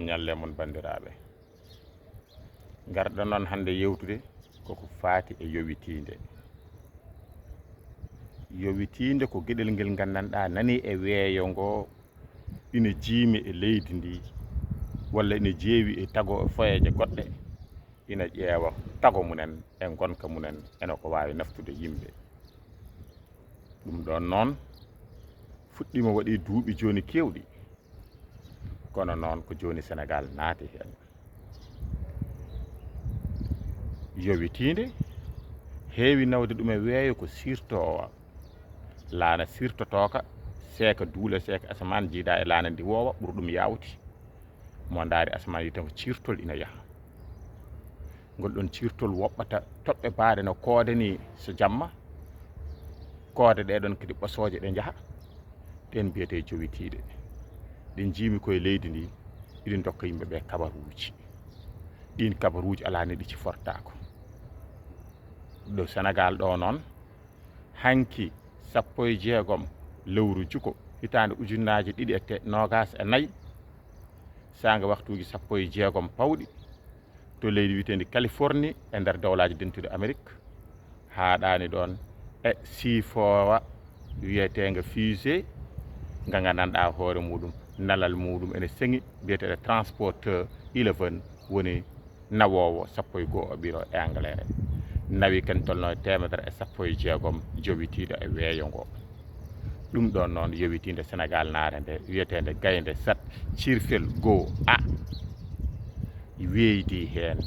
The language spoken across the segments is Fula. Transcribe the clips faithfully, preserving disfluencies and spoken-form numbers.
Ñalle mon, banndiraaɓe. Ngarɗen noon hannde yewtude koko faati e yowitiinde. Yowitiinde ko geɗel ngel nganndanɗaa nani e weeyo ngo, ina jiimi e leydi ndi, walla ina jeewi e tago e foyeeje goɗɗe, ina ƴeewa tago mumen e ngonka mumen eno ko waawi naftude yimɓe. Ɗum ɗoon noon fuɗɗiima waɗi duuɓi jooni keewɗi, kono noon ko jooni Senegaal naati heen. Yowitiinde heewi nawde ɗum e weeyo ko siirtoowa. Laana siirtotooka, seeka duule, seeka asamaan, jiida e laana ndi woowa, ɓura ɗum yaawti. Mo ndaari asamaan yi tan ko ciirtol ina yaha. Ngol ɗoon ciirtol woɓɓata toɓɓe baaɗe no koode ni so jamma. Koode ɗee ɗoon kadi ɓosooje ɗe njaha. Ɗeen mbiyetee jowitiiɗe. Ɗe njiimi koye leydi ndi, iɗi ndokka yimɓe ɓe kabaruuji. Ɗiin kabaruuji alaa ni ɗi cifortaako. Ɗo Senegaal ɗo noon, hanki sappo e jeegom lewru juko, hitaande ujunnaaje ɗiɗi e te-, noogaas e nayi, saanga waxtuuji sappo e jeegom pawɗi, to leydi wiyeteendi Californie e nder Dowlaaji Dentuɗi Amerik, haaɗaani ɗoon e siifoowa wiyeteenga fusée, nga nganndanɗaa hoore muuɗum, nalal muuɗum ene seŋi, biyeteeɗo Transporter eleven, woni nawoowo sappo e goo o ɓiro e Angleterre. Nawi ken tolno e teemedere e sappo e jeegom jowitiiɗo e weeyo ngo. Ɗum ɗoon noon yowitiinde Senegaal naare nde wiyeteende Gaynde Sat, cirfel goo A, weeydii heen.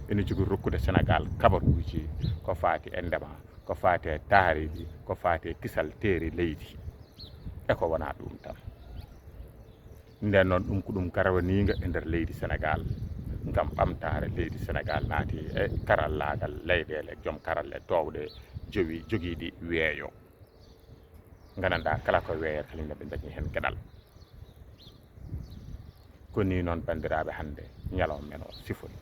Ene jogori rokkude Senegaal kabaruuji ko faati e ndema, ko faati e taariindi, ko faati e kisal teeri leydi. E ko wonaa ɗum tan. Nden noon, ɗum ko ɗum garwaniinga e nder leydi Senegaal, ngam ɓamtaare leydi Senegaal naati e karallaagal leyɗeele, joom karalle toowɗe jowi jogiiɗi weeyo. Nganndanɗaa, kala ko weeyo kala, yimɓe ɓe ndañi heen geɗal. Ko nii noon, banndiraaɓe, hannde ñalawma men o sifori.